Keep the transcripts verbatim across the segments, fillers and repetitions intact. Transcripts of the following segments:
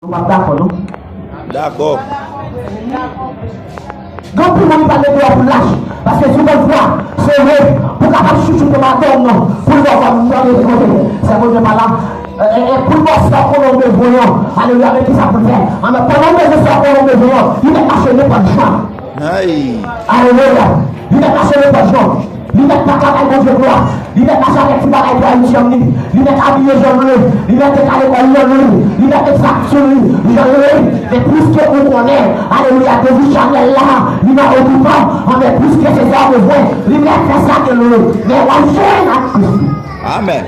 Nou p ap dakò, non? Dakò. Gen anpil moun ki pral mete yo pou lach. Paske si w konn fwa, se vre, pou w kapab chouchoute madanm nan, pou l ba w kòb, pou l mete kote. Sè Bondye pa la. E, e, e, pou l ba w sa w konnen w bezwen an. Alelouya, men kisa pou l fè? Anben, pandan w bezwen sa w konnen w bezwen an, li mèt mache nenpòt jan. Ay. Alelouya. Li mèt mache nenpòt jan. Li mèt pa ka bay Bondye glwa. Li mèt mache avèk ti bagay twa etyanm li. Li mèt abiye jan l vle. Li mèt al lekòl jan l vle. Li mèt met sa sou li jan l vle. Men pliske ou konnen, alelouya, Dezi Chanèl la, li nan okipan, anben pliske se sa w bezwen, li mèt fè sa ke l vle. Men w ap jwenn ak Kris. Amèn.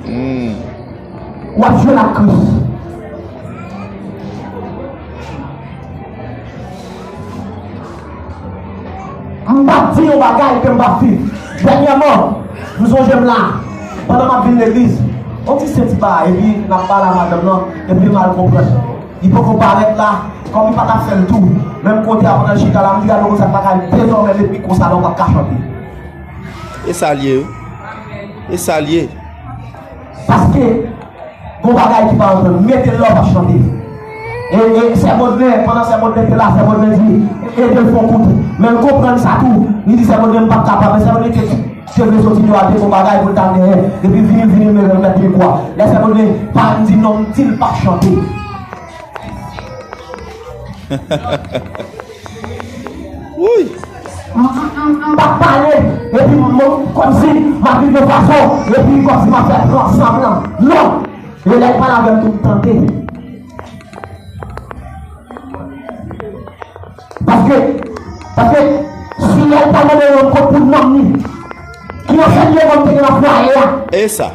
Hmm. W ap jwenn ak Kris. M p ap di yon bagay ke m p ap viv. Dènyèman, m sonje m la, pandan m ap vin legliz, yon ti senti bagay, epi n ap pale a madanm nan, epi l mal konprann. Li poko parèt la, kòm li pa t ap fè l tou. Menm kote a, pandan l chita la, m di, "Gade yon konsa k pa ka dezòmè depi konsa la, w p ap ka chante." E sa l ye, wi. E sa l ye. Paske, gon bagay ki pa antann, mete l la w p ap chante. E, e, Sè Bodlè, pandan Sè Bodlè te la, Sè Bodlè di, ede l fè yon kout. Men l konprann sa tou. Li di, "Sè Bodlè, m p ap kapab." Men Sè Bodlè te, te vle soti deyò a, te gon bagay pou l ta genyen. Epi vini, vini, men l mèt li kwa. Lè Sè Bodlè pa di non, m di l p ap chante. Woy! M, m, m, m p ap pale, epi m, m, kòmsi m ap viv yon fason, epi kòmsi m ap fè pran sanblan. Non! E lè l pale avè m tou, m tande. Paske, paske, Senyè a pral mande yon kont pou nanm li. Ki ansèyman m te gen nan fwaye a? E sa.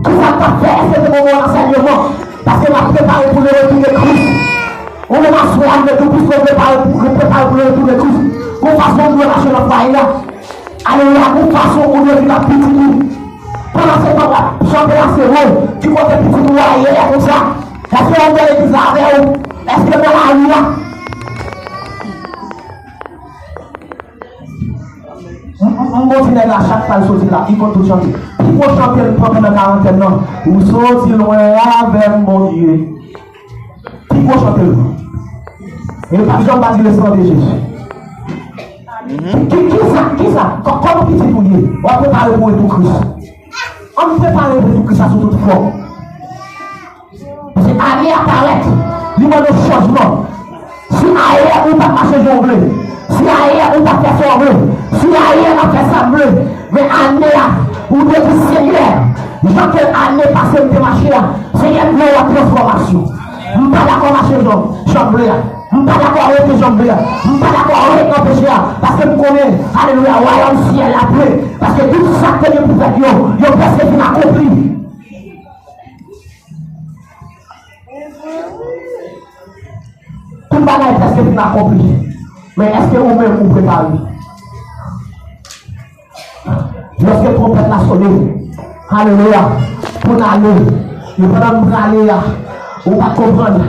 Kisa m t ap fè? Èske te gon bon ansèyman? Paske m ap prepare pou le retour de Christ. Ou menm aswè a, m vle di w, piske w prepare pou, w prepare pou le retour de Christ, gon fason w dwe mache nan fwaye a. Alelouya, gon fason ou dwe viv ak pitit ou. Pandan se tan w ap chante la, se ou ki kote pitit ou a ye lè konsa. Èske w nan legliz la avè w? Èske w nan lari a? M, m, m gon ti nèg la, chak fwa l soti la, li konn tout chante. Pi gwo chante l pran pandan karantèn nan, ou soti lwen avè m, Bondye. Pi gwo chante l pran. E l p ap janm pa di le sang de Jésus. Ki, ki, kisa, kisa, kò-, kòm pitit ou ye, w ap prepare pou retou Kris. Ann prepare pou retou Kris la sou tout fòm. Paske ane a parèt, li mande chanjman. Si ayè ou pa t mache jan w vle, si ayè ou pa t fè sa w vle, si ayè n ap fè sa m vle, men ane a, ou dwe di, Senyè, jan ke ane pase m te mache a, Senyè, m vle wè transfòmasyon. M pa dakò mache jan, jan m vle a. M pa dakò rete jan m vle a. M pa dakò rete nan peche a. Paske m konnen, alelouya, wayòm syèl la pre. Paske tout sa k te gen pou fèt yo, yo prèske fin akonpli. Tout bagay prèske fin akonpli. Men èske ou menm ou prepare? Lòske twonpèt la sone, alelouya, pou n ale, e pandan n prale a, ou pa t konprann,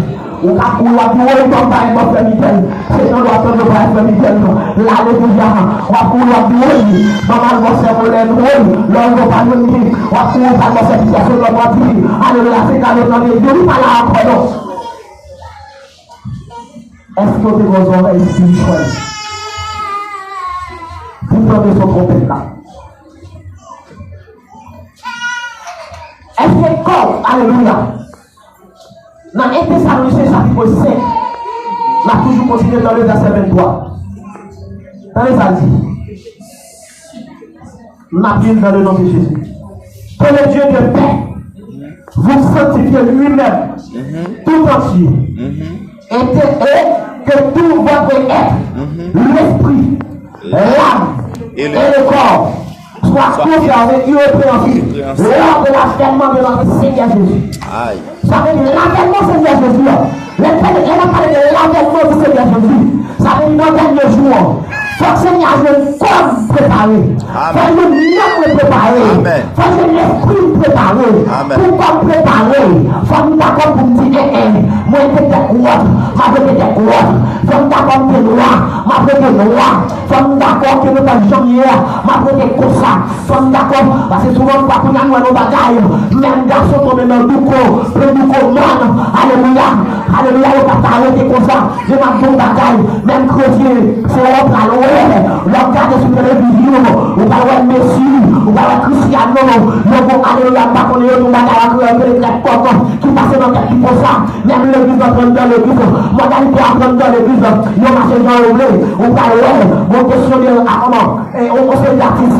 ou ka kouri, w ap di, woy, ban m bay bò frè Mitèl, se jan w ap tande bay frè Mitèl, non. Alelouya, w ap kouri, w ap di, woy, ban m al bò sè Molèn, woy, lè w rive w pa jwenn li, w ap kouri pral bò sè Pitèson, lòt w ap di, alelouya, se gade tande, yo li pa la ankò, non. Èske w te gen zòrèy espirityèl pou tande son twonpèt la? Èske kò w, alelouya, nan en Tesalonichen chapit senk, n ap toujou kontinye nan le vèsè venntwa. Tande sa l di. N ap li l dans le nom de Jésus. Que le Dieu de paix vous sanctifie lui-même tout entier, et, et que tout votre être, l'esprit, l'âme et le corps soit conservé irrépréhensible lors de l'avènement de notre Seigneur Jésus. Sa vle di lavènman Senyè Jezi a. Lè n pale, lè n ap pale de lavènman di Senyè Jezi, sa vle di nan dènye jou an, Fòk Senyè a jwenn kò m prepare. Fòk jwenn nanm mwen prepare. Fòk jwenn lespri m prepare. Pou kò m prepare, fòk m dakò pou m di, en, en, mwen te tèt wòt, m ap rete tèt wòt. Fòk m dakò m te nwa, m ap rete nwa. Fòk m dakò ke mwen pa t janm ye a, m ap rete konsa. Fòk m dakò, paske souvan fwa kounye a nou wè yon bagay, menm gason tonbe nan douko, plen douko mòn. Alelouya, alelouya, yo pa ta rete konsa. Men m ap di w yon bagay, menm kretyen, se wè w pral wè. Lè w gade sou televizyon, ou pral wè Messi, ou pral wè Cristiano, yo gon alelouya, m pa konnen yo di yon bagay an kreyòl, yo rele trèt kòk, ki pase nan tèt li konsa. Menm legliz antre anndan legliz, modalite antre anndan legliz, yo mache jan yo vle, ou pral wè, gon kesyon de, a, kòman, e, on, on seri datis.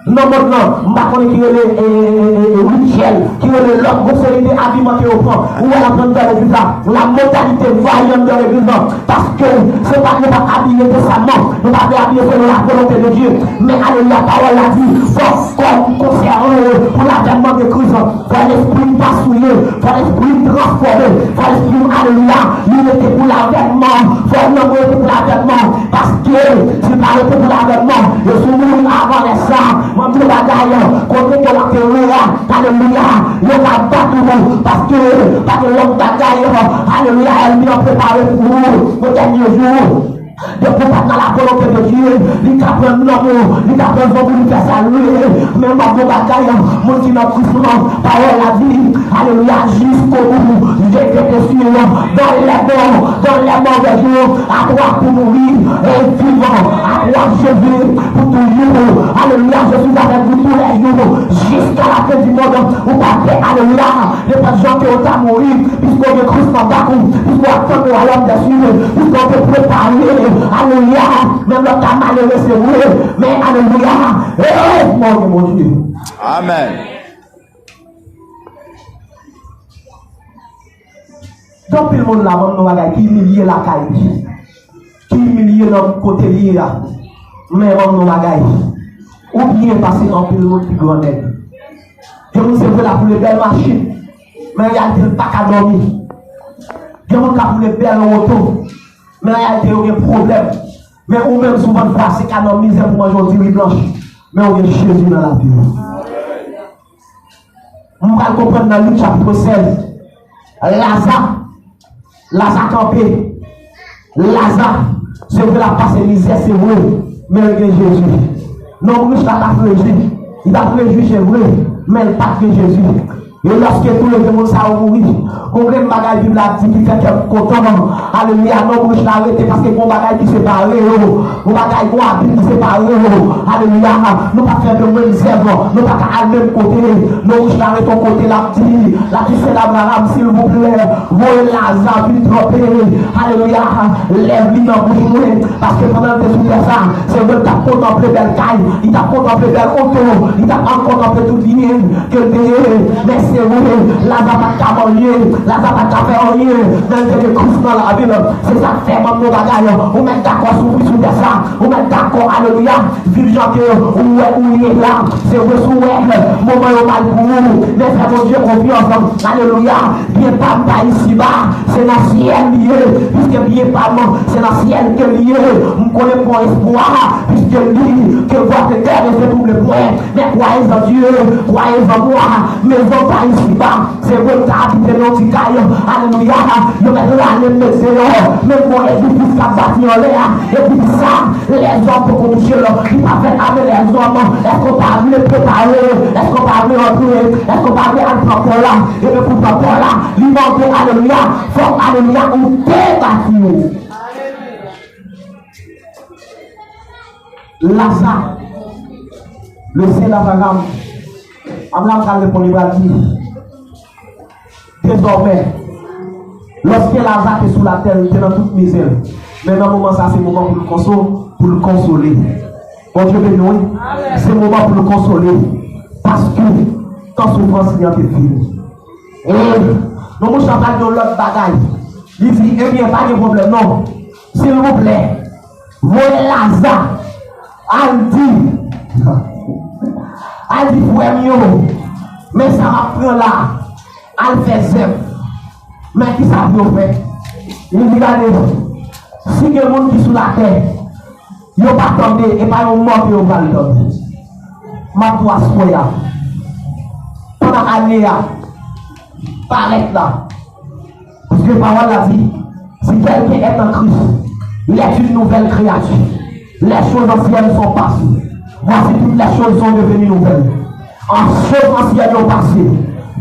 Nan mond lan, m pa konnen ki rele, e, e, e, e, rityèl, ki rele lòt gwo seri de abiman ke yo pran. Ou wè l ap anndan legliz la. La modalite vwayan anndan legliz lan. Paske se pa, nou pa abiye desamman. Nou pa vle abiye selon la volonte de Dye. Men alelouya, pawòl la di, fòk kò m konsève pou lavènman de Kris. Fò lespri m pa souye, fò lespri m transfòme, fò lespri m, alelouya, li rete pou lavènman, fò nanm mwen rete pou lavènman, paske si l pa rete pou lavènman, e si w mouri avan lè sa, mwen di w bagay, kote ke w antere a, alelouya, yo ka bat ou, paske pa gen lòt bagay, alelouya, ènmi an prepare pou ou, nan dènye jou. Depi w pa t nan la volonte de Dye, li ka pran nanm ou, li ka pran zanmi w, li fè sa l vle. Men m ap di w bagay, moun ki nan Kris lan, pawòl la di, alelouya, jusqu'au bout, je vais te suivre dans les bons, dans les mauvais jours, à toi pour mourir et vivant, à toi Jésus pour toujours. Alelouya, je suis avec vous tous les jours, jusqu'à la fin du monde. Ou pa pè, alelouya. Nenpòt jan ke w ta mouri, piske w gen Kris nan bak ou, piske w ap tann wayòm dè sye, piske w te prepare, alelouya, menm lè w ta malere, se vre, men alelouya, erezman w gen Bondye. Amèn. Gen anpil moun la, ban m yon bagay, ki imilye lakay li. Ki imilye nan kote li ye a. Men ban m yon bagay. Ou byen pase anpil moun ki grannèg. Gen moun se vre l ap woule bèl machin, men reyalite l pa ka dòmi. Gen moun k ap woule bèl oto, men reyalite yo gen pwoblèm. Men ou menm, souvan fwa se ka nan mizè pou manje yon diri blanch, men ou gen Jezi nan lavi w. M pral konprann nan Lik chapit sèz. Laza, Laza kanpe. Laza, se vre l ap pase mizè, se vre, men l gen Jezi. Nonm rich la t ap rejwi. Li t ap rejwi, se vre, men l pa t gen Jezi. E lòske tou le de moun sa yo mouri, gon grenn bagay Bib la ap di ki fè kè m kontan. Alelouya, nonm rich la rete paske gon bagay ki separe yo. Yon bagay, yon abim ki separe yo. Alelouya. Nou pa fè menm zèv, nou pa ka al menm kote. Nonm rich la rete yon kote, l ap di, l ap di, Sè Abraram, silvouplè, voye Laza vin tranpe, alelouya, lèv li nan bouch mwen. Paske pandan l te sou tè sa, se vre l t ap kontanple bèl kay, li t ap kontanple bèl oto, li t ap kontanple tout byen ke l te ye. Men se vre, Laza pa t ka manyen, Laza pa t ka fè anyen, men l te gen Kris nan lavi l. Se sa k fè, ban m yon bagay, ou mèt dakò soufri sou tè sa, ou mèt dakò, alelouya, viv jan ke ou wè ou ye la. Se vre, si w wè moman yo mal pou ou, men fè Bondye konfyans, alelouya. Byen pa m pa isiba, se nan syèl li ye, piske byen pa m, se nan syèl ke li ye. M konnen m gon espwa, piske li ke vwa ke tè ne se trouble pwen. Mais croyez en Dieu, croyez en moi, maison pa isiba. Se vre, m ta abite nan yon ti kay, alelouya, yo mèt rale m met deyò, men m gon edifis k ap bati anlè a, edifis sa, lèzòm poko touche l, li pa fèt avèk lèzòm. Èske w pa vle prepare? Èske w pa vle antre? Èske w pa vle al pran pò la? Ebyen pou pran pò la, li mande, alelouya, fòk, alelouya, ou te bati ou. Laza, le Sè Abraram, Abraram pral reponn, li pral di, dezòmè, lòske Laza te sou latè, li te nan tout mizè l. Men nan moman sa, se moman pou l konso-, pou l konsole. Bondye beni w, wi. Se moman pou l konsole. Paske tan soufrans li an te fini. E, non, mouche a pral di yon lòt bagay. Li di, ebyen, pa gen pwoblèm, non. Silvouplè, voye Laza al di, al di frè m yo, men sa m ap pran la, al fè zèv. Men kisa pou yo fè? Li di, gade, si gen moun ki sou latè, Yo pa tande, e pa yon mò ke yo pral tande. M ap di w aswè a, pandan ane a parèt la, paske pawòl la di, si kèlken est en Christ, il est une nouvelle créature. Les choses anciennes sont passées. Voici, toutes les choses sont devenues nouvelles. An, choz ansyen yo pase.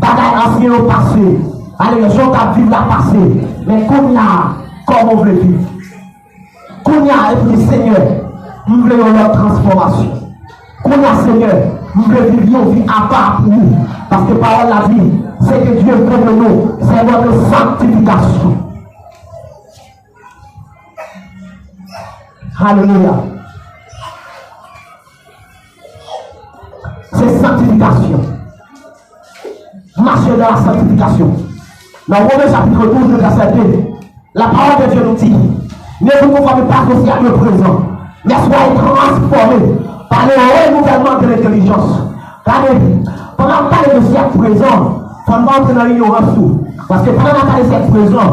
Bagay ansyen yo pase. Alelouya, jan w t ap viv la pase. Men kounye a, kòman w vle viv? Kounye a, epi di, Senyè, m vle yon lòt transfòmasyon. Kounye a, Senyè, m vle viv yon vi apa pou ou. Paske pawòl la di, ce que Dieu veut de nous, c'est notre sanctification. Alelouya. Se sanktifikasyon. Marcher dans la sanctification. Dans Romains chapitre douze, le verset deux, la parole de Dieu nous dit, ne vous conformez pas au siècle présent, mais soyez transformés par le renouvellement de l'intelligence. Gade, pandan n ap pale de syèk prezan, fò n pa antre nan inyorans tou. Paske pandan n ap pale syèk prezan,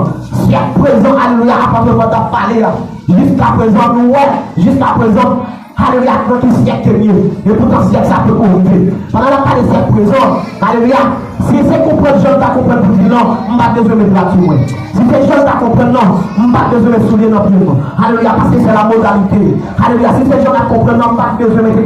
syèk prezan, alelouya, apot Pòl t ap pale a, jiska prezan, nou wè, jiska prezan, alelouya, nan ki syèk ke n ye. E poutan syèk sa poko rive. Pandan n ap pale syèk prezan, alelouya, si se konprann jan m ta konprann pou di lan, m pa t bezwen met rad sou mwen. Si se jan m ta konprann lan, m pa t bezwen met soulye nan pye m. Alelouya, paske se la modalite. Alelouya, si se jan m ap konprann lan, m pa t bezwen mete